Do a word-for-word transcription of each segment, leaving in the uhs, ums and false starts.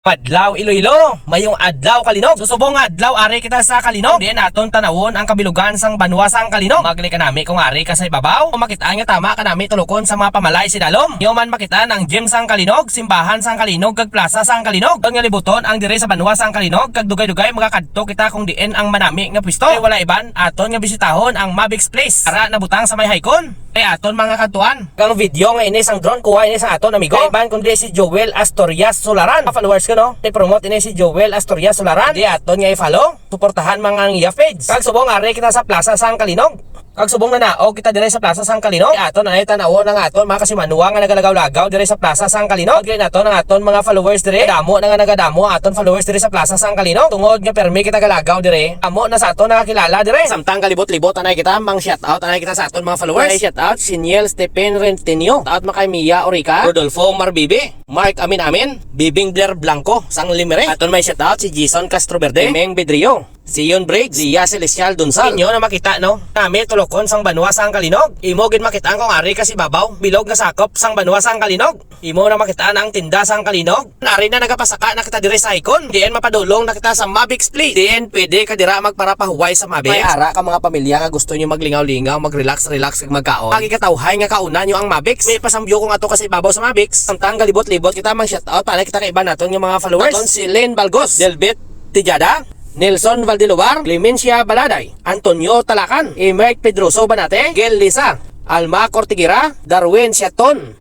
Padlaw Iloilo, mayong adlaw Kalinog. Subong nga adlaw ari kita sa Kalinog. Diin aton tanawon ang kabilugan sang banwa sang Kalinog. Magli kanami kung ari ka sa ibabaw, o makit-an nga tama kanami tulukon sa mga pamalay sa idalom. Inyo man makit-an ang gym sang Kalinog, simbahan sang Kalinog, kag plaza sang Kalinog. Kon nga libuton ang diri sa banwa sang Kalinog, kag dugay-dugay makakadto kita kung diin ang manami nga pwesto. Kay wala iban, aton nga bisitahon ang Mabix Place. Ara nabutang sa may Haicon. Kay aton mga kadtuan. Kang video nga ini sang drone, kuha ini sa aton amigo. Kaiban kundi si Joel Astorias Sularan. Mga followers ko, no? I-promote ini si Joel Astorias Sularan. Di aton nga i-follow. Suportahan man ang iya page. Kag subong ari kita sa Plaza sang Kalinog. Kag subong na naog kita dire sa Plaza sang Kalinog. Aton na tan-awon ang aton mga kasimanwa nga nagalagaw-lagaw dire sa Plaza sang Kalinog. Kag naton ang aton mga followers dire. Damo na nga nagadamo aton followers dire sa Plaza sang Kalinog. Tungod nga permi kita galagaw dire. Amo na sa aton nakakilala dire. Samtang kalibot-libot anay kita, mang shout out anay kita sa aton mga followers. Ay, shout out si Niel Stephen Rentenio. Shout out man kay Mia Orica, Rodolfo Marbibi, Mark Amin Amin, Bibing Blair Blanco, sang Limere. Aton may shout out si Jason Castro Verde, Meng Bedrio, Zion Briggs, Lia Celestial Dunsan. Inyo na makita, no? Nami tulokon sang banwa sang Kalinog. Imo gid makita kung ari ka sa ibabaw, bilog nga sakop sang banwa sang Kalinog. Imo na makita ang tinda sang Kalinog. Nari na nagapasaka na kita diri sa Haicon. Diin mapadulong na kita sa Mabix Place. Diin pwede ka dira magparapahuway sa Mabix. May ara ka mga pamilya nga gusto niyo maglingaw-lingaw, mag-relax-relax kag magkaon. Ang ikatawhay nga kauna niyo ang Mabix. May pasambyo kung ato ka sa ibabaw sa Mabix. Samtang galibot-libot kita, mang shout out pa na kita kay iban naton nga mga followers. Aton si Len Balgos, Delbet Tijada, Nelson Valdiluar, Clemencia Baladay, Antonio Talakan, Emerk Pedroso Banate, Gel Lisa, Alma Cortigira, Darwin Siaton,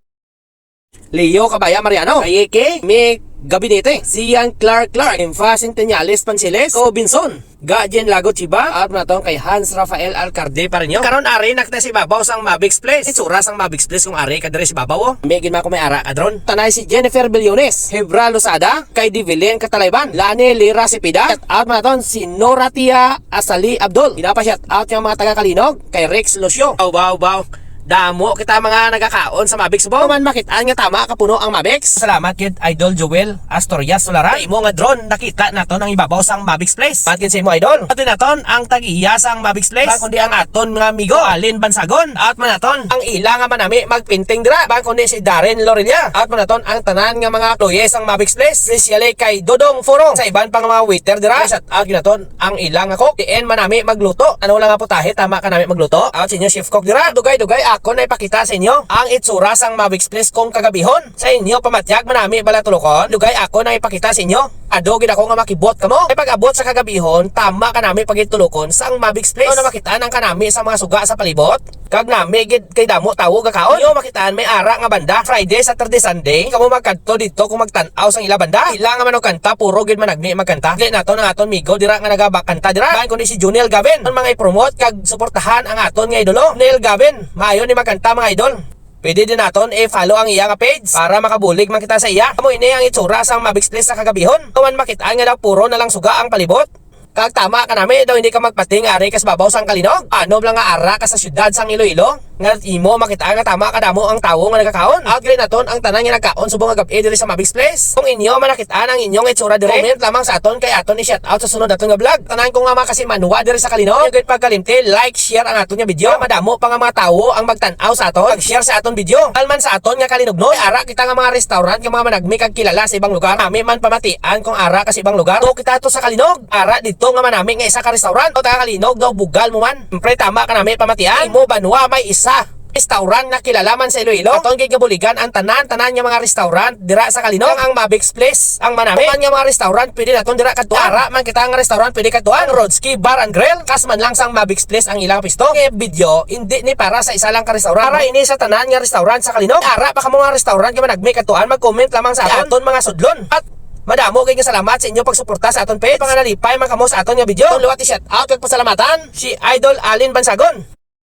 Leo Cabaya Mariano, Kayeke, May Gabinete, Sian Clark Clark, Infa Centenniales Pansiles, Ko Binson, Gajen Lago Chiba, at naton kay Hans Rafael Alcarte Pareño. Karon ari na kita sa ibabaw sang Mabix Place. Itsura sang Mabix Place kung ari ka diri sa ibabaw, oh. May gid man ako may ara ka drone. Tanay si Jennifer Billones, Hebra Lozada, kay Divilin Catalayban, Lani Lira Cepeda, shout out man naton si Noratia Asali Abdul. Ginapa shout out yung mga taga Kalinog, kay Rex Lucio. Wow, wow, wow. Damo kita mga nagakaon sa Mabix, subong man makit-an nga tama kapuno ang Mabix. Salamat gid, Idol Joel Astorias Sularan. Sa imo nga drone, nakita naton ang ibabaw sang Mabix Place. Salamat gid sa imo, Idol. Pati naton ang tag-iya sang Mabix Place, bang kundi ang aton nga amigo, Alin Bansagon. At man naton ang ila nga manami magpainting dira, bang kundi si Darren Lorelia. At man naton ang tanan nga mga employees sang Mabix Place, especially kay Dodong Furong, sa iban pang mga waiter dira. Shout out gid naton ang ila nga cook. Diin man nami magluto. Ano lang nga putahe, tama ka nami magluto. Out sa inyo, chef cook dira. Dugay-dugay, ako na ipakita sa inyo ang itsura sang Mabix Place kung kagabihon. Sa inyo, pamatyag man nami bala tulukon. Dugay, ako na ipakita sa inyo. Ado gid ako nga makibot kamo. Kay pag-abot sa kagabihon, tama ka nami pagitulukon sang Mabix Place. Ano na makita nang kanami sa mga suga sa palibot? Kag nami gid kay damo tawo gakaon. Inyo makitaan may ara nga banda. Friday, Saturday, Sunday, kamo magkadto didto kung magtan-aw sang ila banda. Ila nga manugkanta, puro gid managni magkanta. Dili naton ang aton migo dira nga nagabakanta dira. Bang kundi si Junel Gavin. Ang mga i-promote kag suportahan ang aton nga idolo, Junel Gavin. Maayo ni magkanta, mga idol. Pwede din naton i-follow ang iya nga page para makabulig man kita sa iya. Amo ini ang itsura sang Mabix Place sa kagabihon. Tuman makitaan nga daw puro na lang suga ang palibot. Kag tama ka nami daw, hindi ka magpating ari ka sa babaw sang Kalinog. Ano lang nga ara ka sa syudad sang Iloilo, nga imo makita nga tama kadamo ang tawo nga nagakaon. Out gid naton ang tanan nga nagkaon subong nga gab-i diri sa Mabix Place. Kung inyo manakit-an ang inyong itsura diri, comment lamang sa aton kay aton i-shout out sa sunod naton nga vlog. Tanan ko nga mga kasimanwa diri sa Kalinog, yung gid pagkalimti, like, share ang aton nga video. Madamo pa nga mga tawo ang magtan-aw sa aton. Pag-share sa aton video. Alman sa aton nga Kalinognon, ara kita nga mga restaurant nga mga managmi kag kilala sa ibang lugar. Nami man pamatian kung ara ka sa ibang lugar. To kita to sa Kalinog. Ara dito nga manami nga isa ka restaurant. O taga Kalinog daw bugal mo man. Siyempre tama ka nami pamatian. Imo banwa may isa restaurant nga kilala man sa Iloilo. Aton gid nga buligan ang tanan-tanan nga mga restaurant dira sa Kalinog. Ang Mabix Place ang manami. Ang nga mga restaurant pwede naton dira kadtuan. Ara man kita nga restaurant pwede kadtuan. Rodski Bar and Grill. Kas man lang sang Mabix Place ang ilang pisto. Nga video, hindi ni para sa isa lang ka restaurant. Para ini sa tanan nga restaurant sa Kalinog. Ara pa kamo nga restaurant nga managmi kadtuan, mag-comment lamang sa aton mga sudlon. At madamo kay nga salamat sa inyo pagsuporta sa aton page. Panganalipay man kamo sa aton nga video. Liwat i-shout out kag pasalamatan si Idol Alin Bansagon.